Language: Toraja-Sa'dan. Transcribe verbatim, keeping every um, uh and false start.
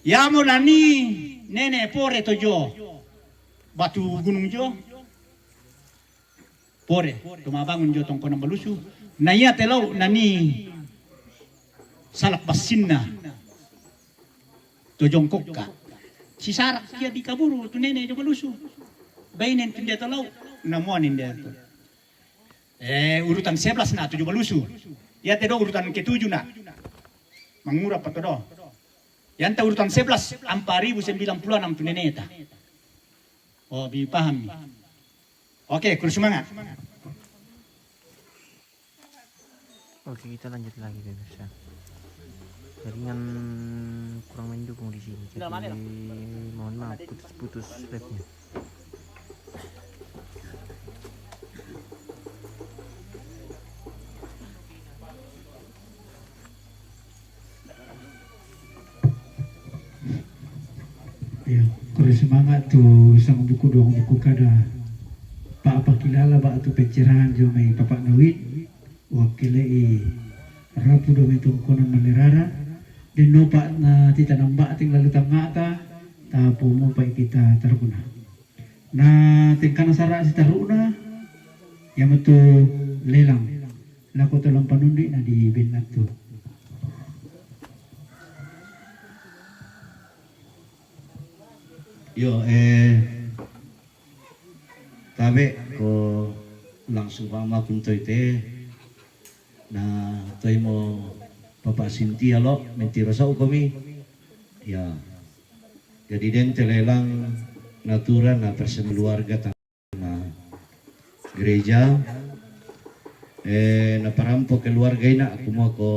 Iamo nani nene pore to jo batu gunung jo. Pore to mabangun jo tongkonan balusu. Na iate lau nani salak bassinna to jongkokka. Sisarak kia di kaburu tu nene jo balusu. Bainen tu ndia to lau. Namuan ndia to. Eh, urutan sebelas na tu jo balusu. Iate do urutan ketujuh na. Mangura pa to do. Yanta urutan sebelas, empat ribu sembilan puluh enam tu neneta. Oh, bi paham mi. Oke, kurus semangat. Oke, kita lanjut lagi, pemirsa. Jaringan kurang mendukung di sini, jadi mohon maaf putus-putus live-nya. Ya, kore semangat tu sang buku dong buku kada. Pak apa kilala ba tu pencerahan jo mai Bapak Nawid. Wakilai rapu do mai tongkonan malerara. Den nopak na tita nambak ting lalu tangata. Tapo mo pai kita targuna. Na tengkana sara si taruna. Ya metu lelang. Lako to lampa nundi na di ben natu. Yo, eh, tabe ko langsung pa makun toite. Na toi mo Papa Sintia lo, mentiro sa ukomi. Ya. Jadi den telelang natura na persen keluarga tang na gereja. Eh, na parampo keluarga ina aku mo ko